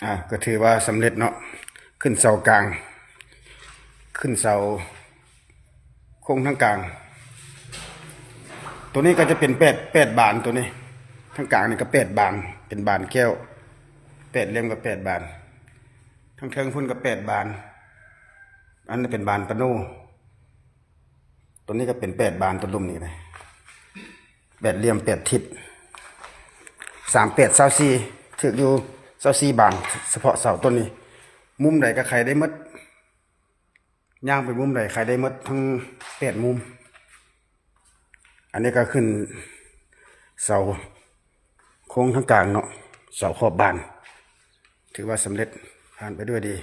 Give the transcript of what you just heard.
ອ່າ ກໍຖືວ່າສຳເລັດເນາະ ຂຶ້ນເສົາກາງ ຂຶ້ນເສົາໂຄງທາງກາງ. ໂຕນີ້ກໍຈະເປັນແປດ ແປດບານ ໂຕນີ້ ທາງກາງນີ້ກໍແປດບານ ເປັນບານແກ້ວ ແປດຫຼ່ຽມກໍແປດບານ ທາງເທິງພຸ້ນກໍແປດບານ ອັນນີ້ເປັນບານປະໂນ. ໂຕນີ້ກໍເປັນແປດບານ ໂຕລຸ່ມນີ້ກໍໄດ້ ແປດຫຼ່ຽມແປດທິດ ສາມແປດ ຊາວສີ່ ຖືກຢູ່ຊາວສີ່ບານ ສະເພາະເສົາຕົ້ນນີ້ ມຸມໃດກໍໄຂໄດ້ໝົດ ຍ່າງໄປມຸມໃດໄຂໄດ້ໝົດທັງແປດມຸມ. ອັນນີ້ກໍຂຶ້ນເສົາໂຄງທາງກາງເນາະ ເສົາຂອບບານ ຖືວ່າສຳເລັດ ຜ່ານໄປດ້ວຍດີ.